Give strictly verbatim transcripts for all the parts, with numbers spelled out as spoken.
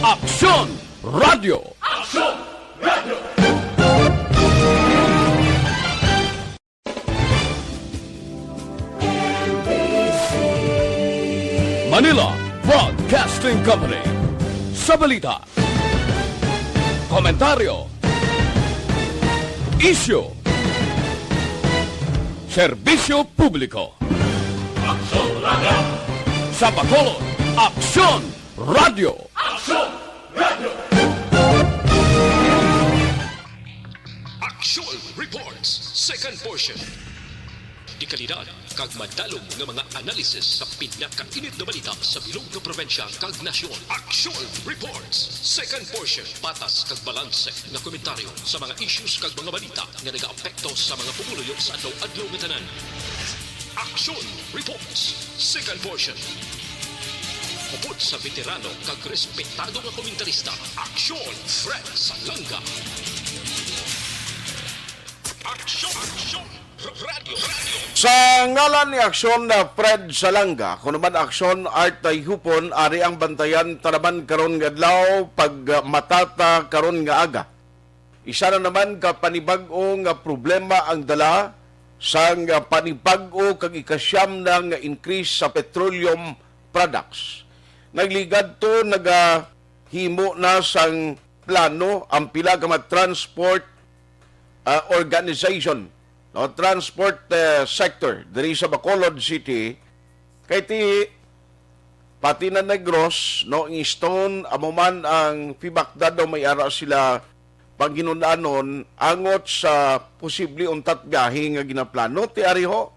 Aksyon Radio. Aksyon Radio. Manila Broadcasting Company. Sa balita, komentaryo, isyu, serbisyo publiko. Aksyon Radio. Sa Bacolod, Aksyon Radio. Aksyon Radio. Aksyon Reports, second portion. Dekalidad kag madalom nga mga analysis sa pinakainit nga balita sa bilog nga probinsya kag nasyon. Aksyon Reports, second portion. Patas kag balanse nga komentaryo sa mga issues kag mga balita nga nagaapekto sa mga pumuluyo sa adlaw-adlaw nga tanan. Aksyon Reports, second portion. Upod sa veterano kag respetado nga komentarista, Aksyon Fred Salanga. Aksyon, Aksyon, R-, Radyo, Radyo. Sa ngalan ni Aksyon na Fred Salanga, kuno man Aksyon Art Tayhupon, ari ang bantayan ta naman karon nga adlaw, pag, ah, matata karon nga aga. Isa na naman ka panibag-o nga problema ang dala sang, ah, panibag-o kag ikasyam na nga increase sa petroleum products. Nagligad to, nagahimo na sang plano ang pila ka mga transport, ah, organization, no, transport, eh, sector diri sa Bacolod City, kay ti pati na Negros, no, Easton, amo man ang Fibacda daw may ara sila panghinun-anon angot sa posible untat biyahe nga ginaplano. Ti ari ho,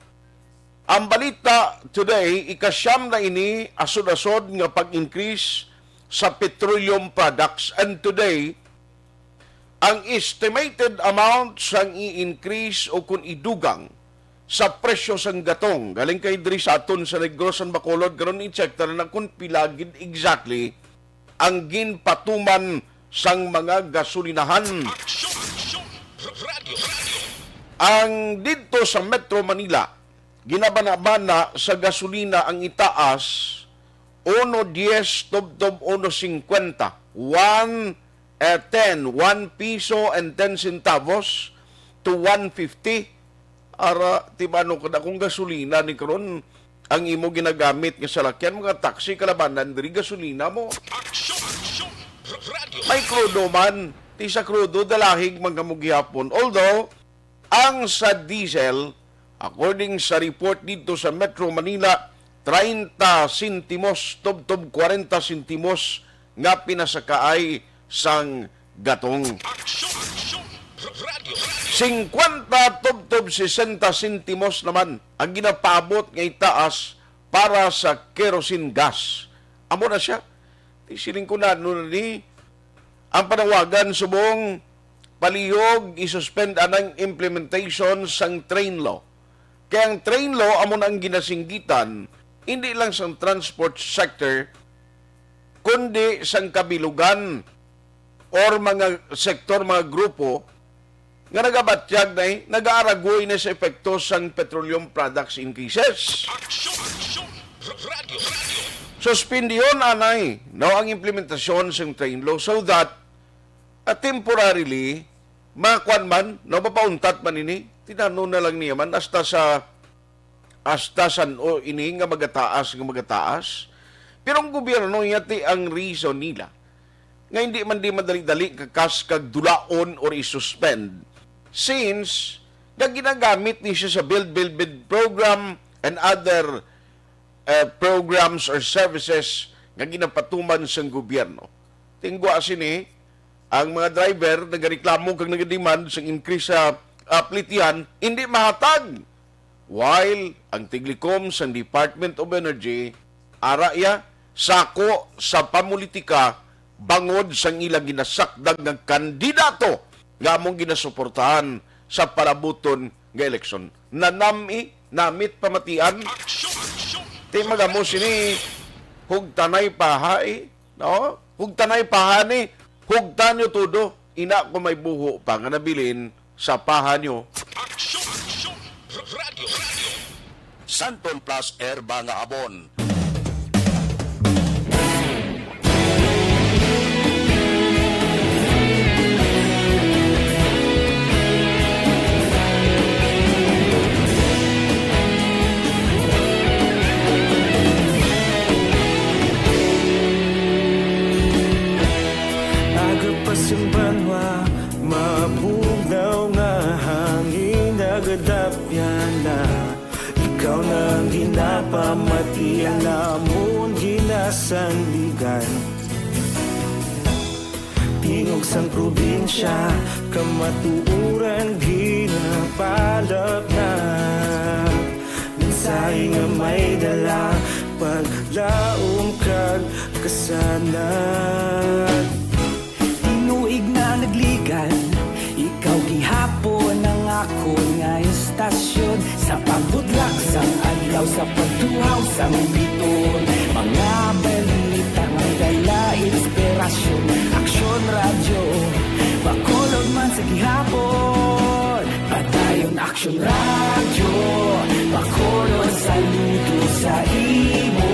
ang balita today, ikasyam na ini asod-asod nga pag-increase sa petroleum products. And today, ang estimated amount sang i-increase o kung idugang sa presyo sang gatong, galing kay diri sa aton sa Negros, San Bacolod, karon i-check ta na kung pila gid exactly ang ginpatuman sang mga gasolinahan. Aksyon, aksyon, radyo, radyo. Ang didto sa Metro Manila, ginabanabana sa gasolina ang itaas, uno diez tubtob uno cincuenta, one, eh, ten, one piso and ten centavos to one fifty. Ara, tibano kada kung gasolina ni karon ang imo ginagamit nga salakyan, mga taxi, kalabanan diri gasolina mo. Aksyon, aksyon, radyo. May krudo man, ti sa krudo, dalahig man kamo gihapon. Although, ang sa diesel, according sa report dito sa Metro Manila, treinta sentimos tubtob kwarenta sentimos nga pinasakaay sang gatong. Aksyon, aksyon, radyo, radyo. Singkwenta tubtob sesenta sentimos naman ang ginapaabot nga itaas para sa kerosene gas. Amo na siya. Ti siling ko na, ano na ni? Ang panawagan subong palihog, i-suspend anang implementation sang train law. Kay ang train law amo na ang ginasinggitan, hindi lang sang transport sector, kundi sang kabilugan or mga sektor, mga grupo nga nagabatyag na, eh, nagaaragoy na sa epekto sang petroleum products increases. Aksyon, aksyon, radyo, radyo. Suspendihon anay, no, ang implementasyon sang train law so that, ah, temporarily, makuan man, no, mapauntat man ini. Tinano na lang niya man hasta sa, hasta san-o ini nga magataas, nga magataas. Pero ang gobyerno, yati ang reason nila nga hindi man di madali-dali kakas kag dulaon or i-suspend, since nga ginagamit ni siya sa build, build, build program and other, eh, programs or services nga ginapatuman sang gobyerno. Tingwa sini, ang mga driver nagareklamo kag nagademand sang increase sa, ah, plitihan, hindi mahatag. While ang tiglikom sang Department of Energy, ara iya, sako sa pamulitika bangod sang ila ginasakdag nga kandidato nga among ginasuportahan sa palabuton nga eleksyon. Nanami, namit pamatian. Ti magamo sini, hugtanay paha, eh, no? Hugtanay paha ni, hugtan nyo todo. Ina ko may buho pa nga nabilin sa paha nyo. Aksyon, aksyon, radyo, radyo. Santon Plus Herba nga Abon. Sandigan. Tingog sang probinsya, kamatuoran ginapalapnag. Mensahe nga may dala, paglaom kag kasanag. Tinuig na nagligan, ikaw gihapon ang akon nga istasyon. Sa pagbutlak sang adlaw, sa pagtuhaw sang biton, mga balita nga may dala inspirasyon. Aksyon Radyo, Bacolod man sa gihapon. Padayon Aksyon Radyo, Bacolod, saludo sa imo.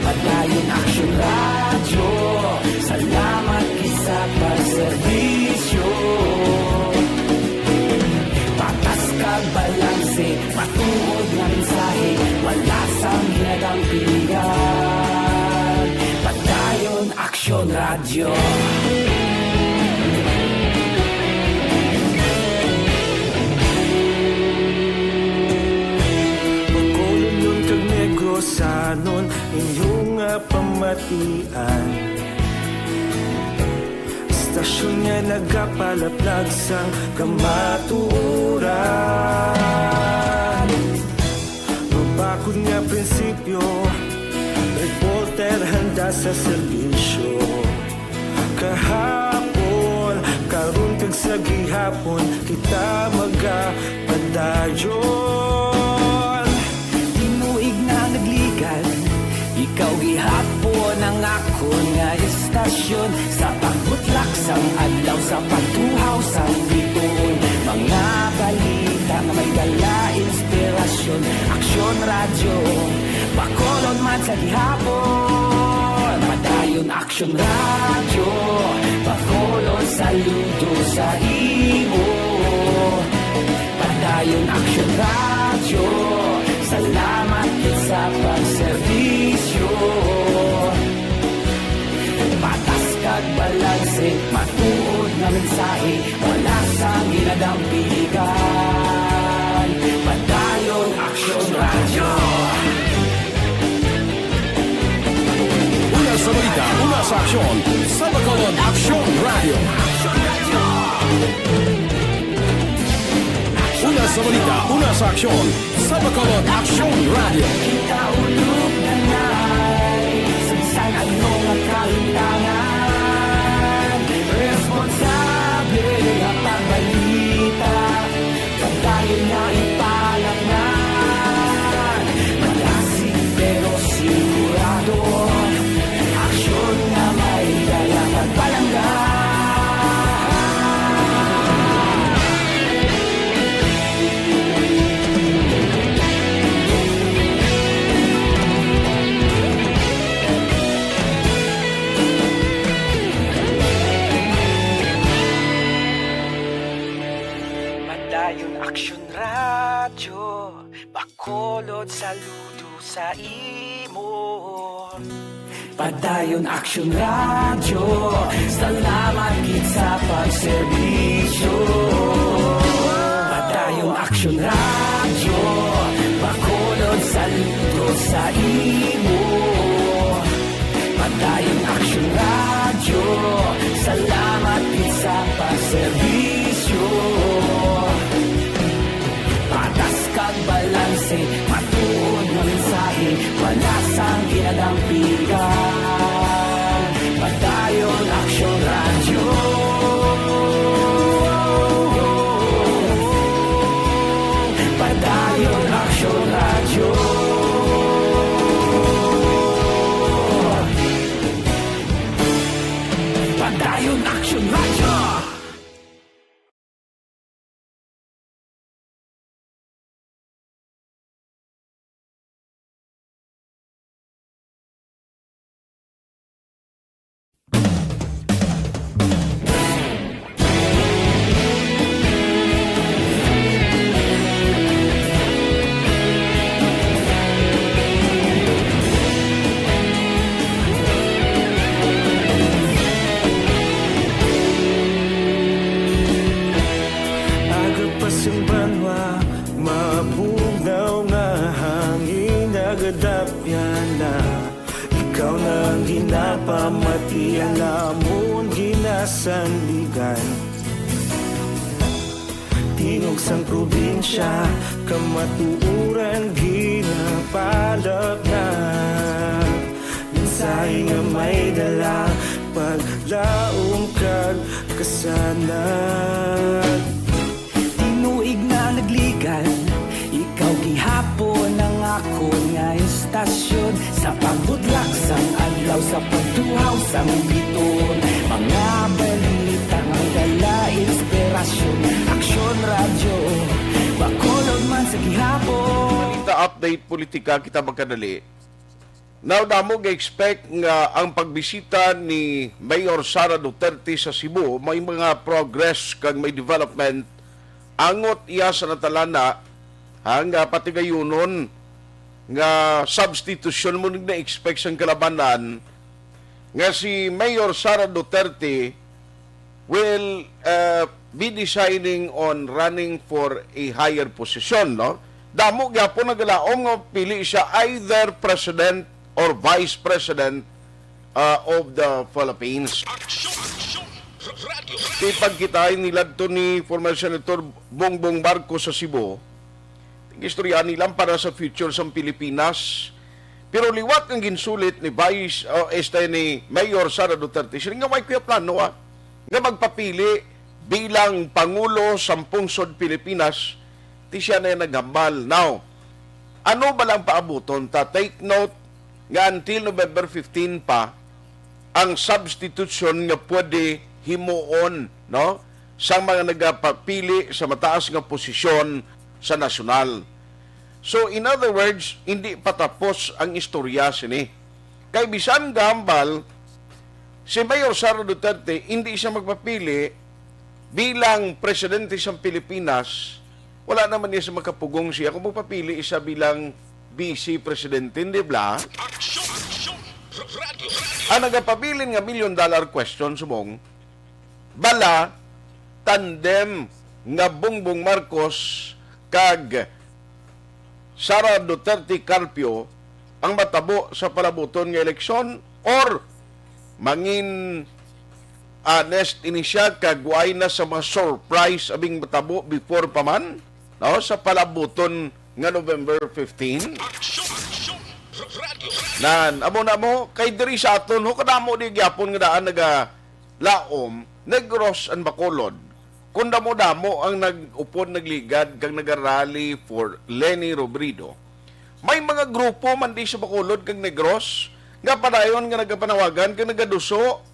Padayon Aksyon Radyo, salamat gid sa pagserbisyo. Patas kag balanse, matuod nga mensahe, wala sang ginadampigan. Padayon Aksyon Radyo. Bacolodnon kag Negrosanon, inyo nga pamatian. Istasyon nga nagapalaplag sang kamatuoran. Mabakod nga prinsipyo, reporter handa sa serbisyo. Kahapon, karon kag sa gihapon, kita magapadayon. Tinuig na nagligan, ikaw gihapon ang akon nga istasyon. Sa pagbutlak sang adlaw, sa pagtuhaw sang biton, mga balita nga may dala inspirasyon. Aksyon Radyo, Bacolod man sa gihapon. Padayon Aksyon Radyo, Bacolod, saludo sa imo. Padayon Aksyon Radyo, salamat gid sa pagserbisyo. Patas kag balanse, matuod nga mensahe, wala sang ginadampigan. Padayon Aksyon Radyo. Una sa balita, una sa aksyon, sa Bacolod Aksyon Radyo. Una sa balita, una sa aksyon, sa Bacolod Aksyon Radyo. Kita ulog na nay, sa bisan ano nga kalimtangan, responsable nga pagbalita. Padayon nga ipalapngan, malasig pero sigurado. Aksyon nga may dala pagpalangga. Padayon Aksyon Radyo, Bacolod, saludo sa imo. Padayon Aksyon Radyo, salamat gid sa pagserbisyo. Padayon Aksyon Radyo, Bacolod, saludo sa imo. Padayon Aksyon Radyo, salamat gid sa pagserbisyo. Patas kag balanse, matuod nga mensahe, wala sang ginadampigan. Padayon Aksyon Radyo. Padayon Aksyon Radyo. Padayon Aksyon Radyo. Matiya namon ginasandigan, tingog sang probinsya, kamatuoran ginapalapnag. Mensahe nga may dala, paglaom kag kasanag. Tinuig na nagligan, ikaw gihapon ang akon nga istasyon. Sa pagbudlak sang adlaw, sa pagtuhaw sang bituon, mga balita nga dala inspirasyon. Aksyon Radyo, Bacolod man sa gihapon. Balita update politika kita magkadali. Now, damo ga-expect nga ang pagbisita ni Mayor Sara Duterte sa Cebu may mga progress kag may development, angot iya sa natalana, ha, nga patigayunon nga substitution mo na-expect sang kalabanan nga si Mayor Sara Duterte will, uh, be deciding on running for a higher position, no? Damo gyapon nagalaom nga pili siya either president or vice president, uh, of the Philippines. Aksyon, aksyon, radyo. Ipagkitaay nila to ni former Senator Bongbong Marcos sa Cebu. Istorya nila para sa future sang Pilipinas. Pero liwat ang ginsulit ni Vice, o este, ni Mayor Sara Duterte, siya nga may kuya plano, ah, nga magpapili bilang Pangulo sang pungsod Pilipinas, ti siya na yung naghambal. Now, ano ba lang paabuton? Ta, take note nga until November fifteen pa ang substitution nga pwede himuon, no, sa mga nagapapili sa mataas nga posisyon sa nasyonal. So, in other words, hindi patapos ang istorya sini. Kay bisan gahambal, si Mayor Sara Duterte, hindi siya magpapili bilang presidente sa Pilipinas, wala naman niya sa makapugong siya kung magpapili siya bilang vice presidente, di ba? Aksyon, aksyon, radyo, radyo. Ang nagapabilin nga million dollar question, subong, bala, tandem nga Bongbong Marcos kag Sara Duterte Carpio ang matabo sa palabuton nga eleksyon, or mangin honest ini siya kag way na sa mga surprise abing matabo before pa man, no, sa palabuton nga November fifteen? Aksyon, aksyon, radyo. Nan, amo na mo, kay diri sa aton, ho, kadamo di gyapon nga daan naga laom, Negros and Bacolod. Kung damo-damo ang nag-upod, nagligad, kag nagarally for Leni Robredo, may mga grupo man di sa Bacolod kag Negros nga padayon nga nagapanawagan kag nagaduso,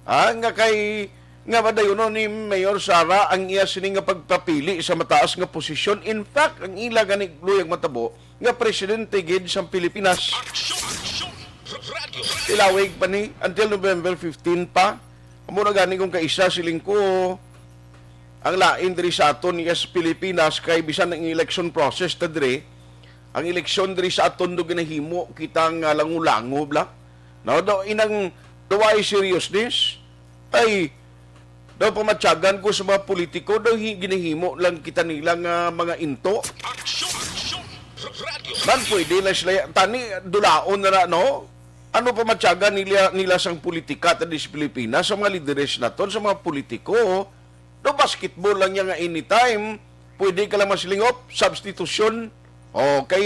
ha, nga kay, nga madayunon ni Mayor Sara ang iya sini nga pagpapili sa mataas nga posisyon. In fact, ang ila gani luyag matabo nga presidente gid sang Pilipinas. Aksyon, aksyon, radyo. Tilawig pa ni, until November fifteen pa. Amo na gani kung kaisa, siling ko, ang lain diri sa aton, yes, Pilipinas, kay bisan ang election process ta diri, ang eleksyon diri sa aton do ginahimo kita nga lango-lango bla. No, do inang, do why seriousness? Ay, daw pamatyagan ko sa mga politiko, daw hi-, ginahimo lang kita nila nga mga into. Aksyon, aksyon, radyo. Man, pwede na sila, tani, dulaon na na, no? Ano pa matyagan nila, nila sang politika ta di sa Pilipinas, sa mga lideres naton, sa mga politiko? Do basketball lang niya nga anytime, pwede ka lang masiling, "Op, substitution." O, kay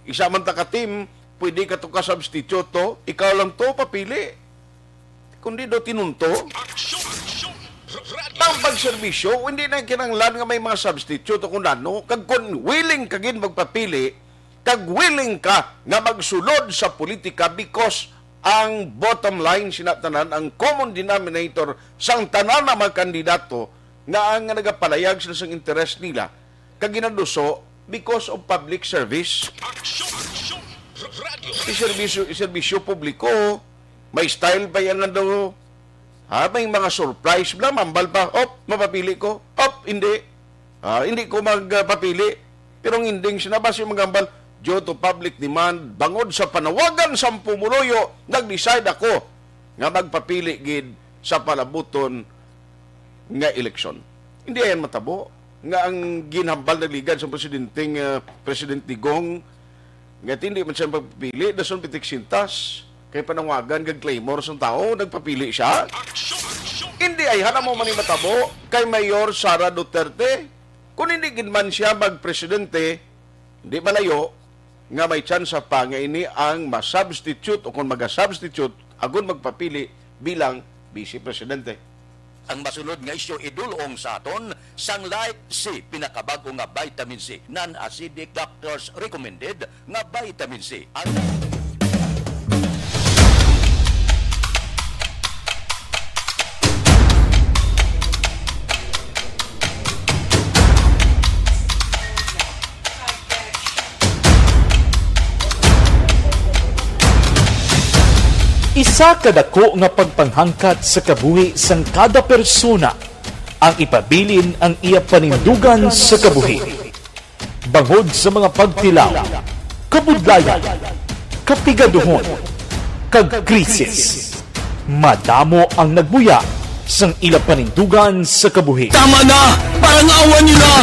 isa man ta ka team, pwede ka to ka substitute to, ikaw lang to papili. Kundi do tinunto. Aksyon, aksyon, radyo. Ang pagserbisyo, hindi na kinahanglan nga may mga substitute o kung ano. Kag kung willing ka gid magpapili, kag willing ka nga magsulod sa politika, because ang bottom line, sinatanan, ang common denominator sang tanan nga mga kandidato nga ang nagapalayag sila sang interes nila kag ginaduso because of public service. Aksyon, aksyon, radyo. Iserbisyo, iserbisyo publiko, may style pa yang ano, ha, may mga surprise bla, mambal pa, "Op, mapapili ko. Op, hindi. Ah, hindi ko magpapili." Pero ang ending, sinabasi magambal, "Due to public demand, bangod sa panawagan sa pumuluyo, nag-decide ako nga magpapili gid sa palabuton nga eleksyon." Hindi yan matabo nga ang ginhambal nagligad sa presidente nga President Digong nga hindi man siya magpapili, dason pitik sintas. Kay panawagan kag claymore sang tawo, nagpapili siya? Hindi ay, hana mo man ni matabo kay Mayor Sara Duterte. Kung hindi gid man siya magpresidente, hindi malayo nga may tsansa pa nga ini ang masubstitute o kung maga-substitute agud magpapili bilang vice presidente. Ang masunod nga isyu idulong sa aton sang Light C, pinakabag-o nga vitamin C, non-acidic, doctors recommended nga vitamin C. Ang Isa ka dako nga pagpanghangkat sa kabuhi sang kada persona ang ipabilin ang iya panindugan sa kabuhi. Bangod sa mga pagtilaw, kabudlayan, kapigaduhon, kag krisis, madamo ang nagbuya sang ila panindugan sa kabuhi. Tama na! Parang awan niyo na!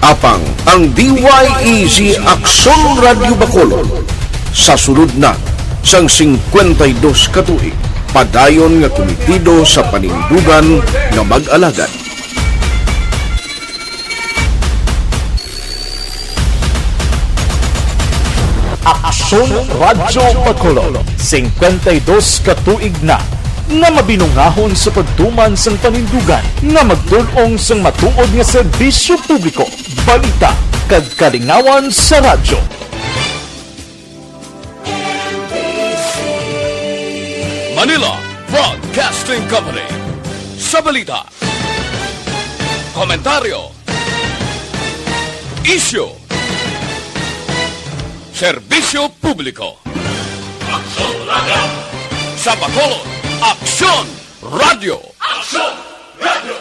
Apang ang D Y E Z Aksyon Radyo Bacolod sa sulod na sang singkwenta y dos ka tuig, padayon nga kumitido sa panindugan nga mag-alagad. Aksyon Radyo Bacolod, singkwenta y dos ka tuig na nga mabinungahon sa pagtuman sang panindugan nga magdul-ong sang matuod nga serbisyo publiko, balita, kag kalingawan sa radyo. Manila Broadcasting Company. Sa balita, komentaryo, isyu, serbisyo publiko. Aksyon Radyo! Sa Bacolod, Aksyon Radyo! Aksyon Radyo!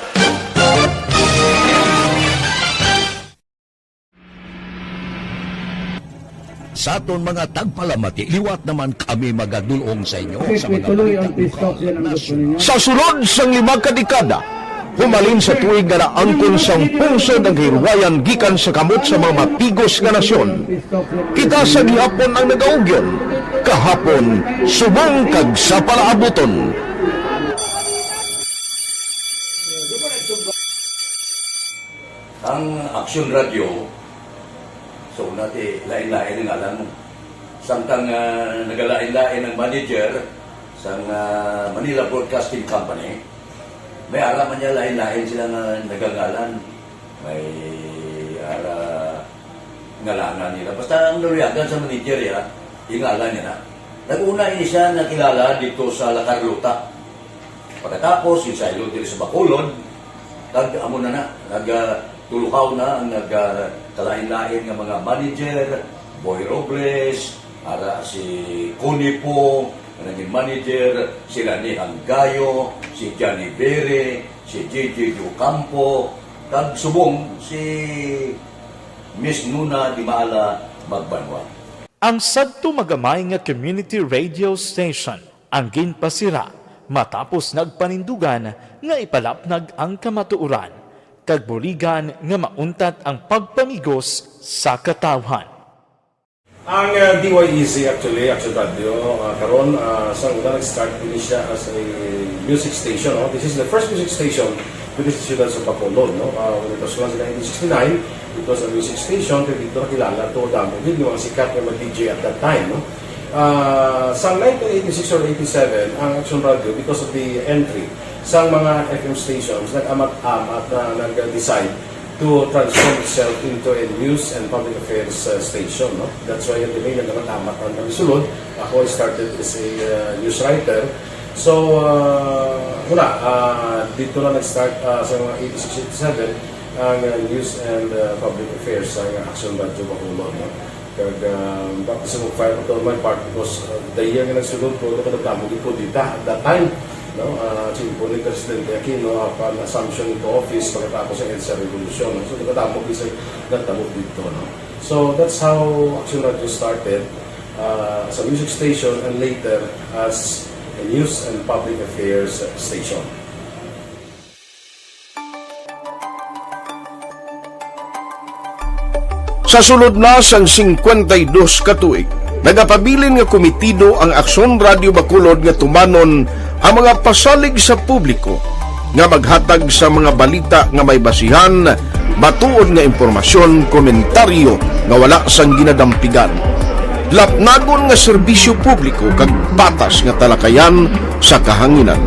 Sa aton mga tagpalamati, liwat naman kami magadulong sa inyo sa mga balita lokal, nasyonal. Sa sulod sang lima ka dekada, humalin sa tuig nga naangkon sang pungsod ang kahilwayan gikan sa kamot sa mga mapigos nga nasyon. Kita sa gihapon ang nagaugyon, kahapon, subong kag sa palaabuton. Ang Aksyon Radyo, sa una ti lain-lain ang ngalan mo. Samtang, ah, nagalain-lain ang manager sang, ah, Manila Broadcasting Company, may ara man niya lain-lain sila nga nagangalan. May ara ngalanan nila. Basta ang naluyagan sa manager, ya, yung ngalan niya na. Nag-una ini siya nakilala dito sa La Carlota. Pagkatapos, yung saylo diri sa Bacolod, kag amo na na, nag, ah, tulukaw na ang nag, ah, kalain-lain nga mga manager, Boy Robles, ara si Connie Po, nga naging manager, sila ni Hanggayo, si Johnny Bere, si J J Ocampo, kag subong si Miss Nuna Dimala Magbanwa. Ang sadto magamay nga community radio station ang ginpasira matapos nagpanindugan nga ipalapnag ang kamatuoran kag buligan nga mauntat ang pagpamigos sa katawhan. Ang, ah, D Y E Z actually, Action Radio, ah, karon, ah, sa una nag-start ini siya as a music station, no? This is the first music station diri sa siyudad sa Bacolod, no? Ah, when it was launched in nineteen sixty-nine, it was a music station, pero dito nakilala to damo gid yung mga sikat nga mga D J at that time, no? Ah, sa nineteen eighty-six or eighty-seven, ang Action Radio, because of the entry sa mga F M stations, nag-amat-amat na nag-decide to transform itself into a news and public affairs, uh, station, no? That's why yung name nag-amat-amat ang nagsulod. Ako, I started as a, uh, news writer. So, uh, wala, uh, dito na nag-start, uh, sa mga eighty-six, eighty-seven, ang, uh, news and, uh, public affairs sa, uh, Action Radio Bacolod, no? Kag, ah, baptism of fire pa to my part because, ah, the year nga nagsulod ko, ito kadamo gid ko dita at that time, no? Ah, simple ni Presidente Aquino, upon assumption into office, pagkatapos sa EDSA Revolution, no? So, kadamo gid sa nagtabo dito, no? So, that's how Action Radio started, ah, as a music station and later as a news and public affairs station. Sa sulod na sang singkwenta y dos ka tuig, nagapabilin nga komitido ang Aksyon Radio Bacolod nga tumanon ang mga pasalig sa publiko nga maghatag sa mga balita nga may basihan, matuod nga impormasyon, komentaryo nga wala sang ginadampigan, lapnagon nga serbisyo publiko, kag patas nga talakayan sa kahanginan.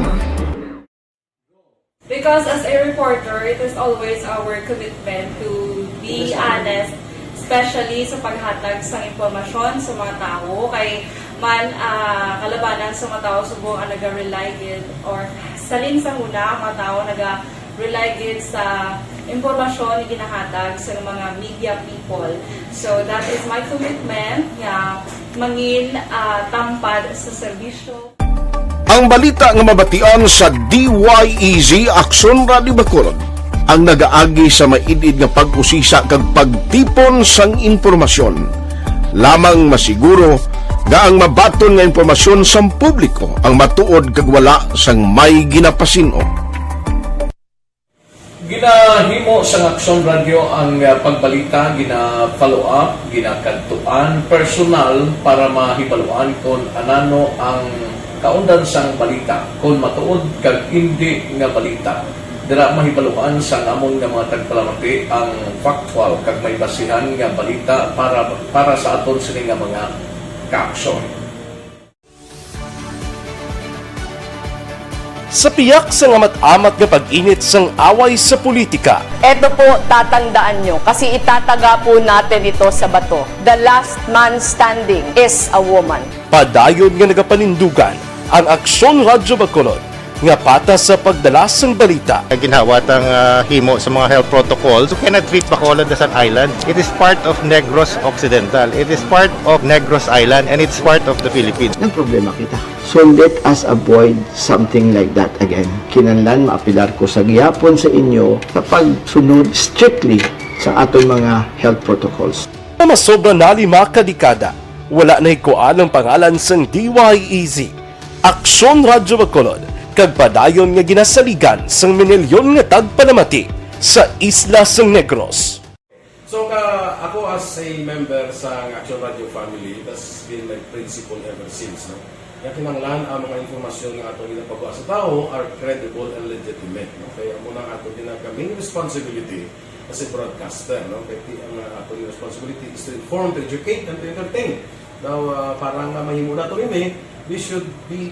Because as a reporter, it is always our commitment to be honest, especially sa paghatag sang impormasyon sa mga tawo. Kay man, ah, kalabanan sa mga tawo subong ang naga-rely gid, or salin sa huna ang mga tawo naga-rely gid sa impormasyon nga ginahatag sa mga media people. So that is my commitment nga mangin, ah, tampad sa serbisyo. Ang balita nga mabatian sa D Y E Z Aksyon Radio Bacolod ang nagaagi sa maid-id nga pag-usisa kag pagtipon sang impormasyon. Lamang masiguro nga ang mabaton nga impormasyon sang publiko ang matuod kag wala sang may ginapasin-o. Ginahimo sang Aksyon Radio ang, ah, pagbalita, gina-follow up, ginakadtuan personal para mahibaluan kon anano ang kaundan sang balita, kon matuod kag indi nga balita. Dira mahibaluan sang amon nga mga tagpalamati ang factual kag may basihan nga balita para, para sa aton sini nga mga kaaksyon. Sa piyak sang amat-amat nga pag-init sang away sa politika, Eto po, tatandaan nyo, kasi itataga po natin ito sa bato. The last man standing is a woman. Padayon nga nagapanindugan ang Aksyon Radyo Bacolod nga patas sa pagdala sang balita. Ginhawa tang, ah, himo sa mga health protocols. You cannot treat Bacolod as an island. It is part of Negros Occidental. It is part of Negros Island, and it's part of the Philippines. Nagproblema kita. So let us avoid something like that again. Kinahanglan maapilar ko sa gihapon sa inyo sa pagsunod strictly sa aton mga health protocols. Nga masobra na lima ka dekada, wala nahikuan ang pangalan sang D Y E Z, Aksyon Radyo Bacolod, kag padayon nga ginasaligan sang minilyon nga tagpalamati sa isla sang Negros. So, ka, ako as a member sa Action Radio family, that's been my principle ever since, no? Nga kinahanglan ang mga informasyon nga ato ginapagwa sa tawo are credible and legitimate, no? Kaya amo na ato ginag-, main responsibility as a broadcaster, no? Kaya ti-, ang, uh, ato responsibility is to inform, to educate, and to entertain. Now, uh, para nga mahimo nato ini, we should be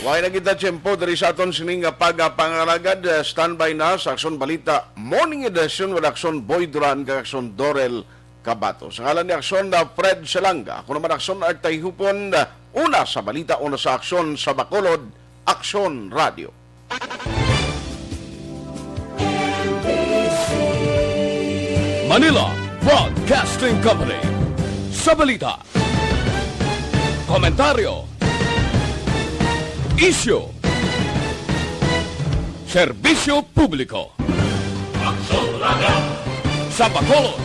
Way na kita tiyempo diri sa aton sining nga pagpangalagad. Uh, standby na sa Aksyon Balita Morning Edition with Aksyon Boy Duran kag Aksyon Dorel Kabato. Sa ngalan ni Aksyon na Fred Salanga, ako naman Aksyon Artay Hupon, una sa balita, una sa aksyon sa Bacolod, Aksyon Radio. Manila Broadcasting Company. Sa balita, komentaryo, isyu, serbisyo publiko. Aksyon Radio. Sa Bacolod.